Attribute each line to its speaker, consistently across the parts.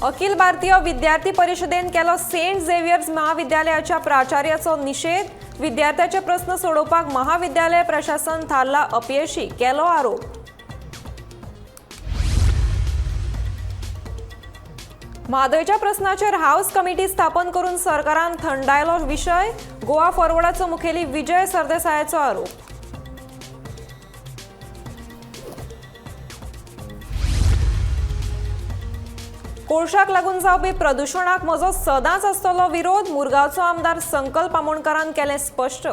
Speaker 1: अखिल भारतीय विद्यार्थी परिशदेन केलो Saint Xavier's महाविद्यालयाच्या प्राचार्याचो निशेध. विद्यार्थ्याचे प्रस्न सोडोवपाक महाविद्यालय प्रशासन थारला अपयशी, केलो आरोप. म्हादयच्या प्रस्नाचेर हावस कमिटी स्थापन करून सरकारान थंडायलो विशय. गोवा फॉरवर्डाचो मुखेली विजय सरदेसायाचो आरोप. कोळशाक लागून जावपी प्रदुशणाक म्हजो सदांच आसतलो विरोध. मुरगांवचो आमदार संकल्प आमोणकारान केलें स्पश्ट.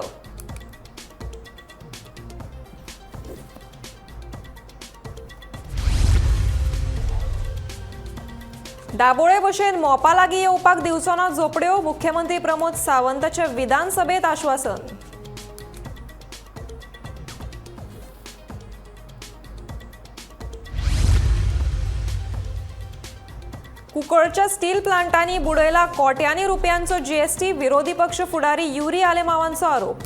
Speaker 1: दाबोळे भशेन मोपा लागीं येवपाक दिवचो ना झोपड्यो. मुख्यमंत्री प्रमोद सावंताचे विधानसभेत आश्वासन. कुंकळच्या स्टील प्लांटांनी बुडयला कोट्यांनी रुपयांचो जीएसटी. विरोधी पक्ष फुडारी युरी आलेमावांचो आरोप.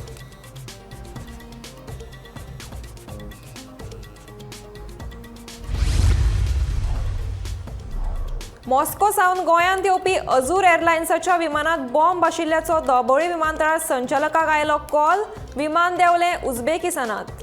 Speaker 1: मॉस्को सावन गोंयांत येवपी अजूर एअरलायन्साच्या विमानात बॉम्ब आशिल्ल्याचो दाबोळी विमानतळार संचालकाक आयलो कॉल. विमान देंवलें उझबेकिस्तानात.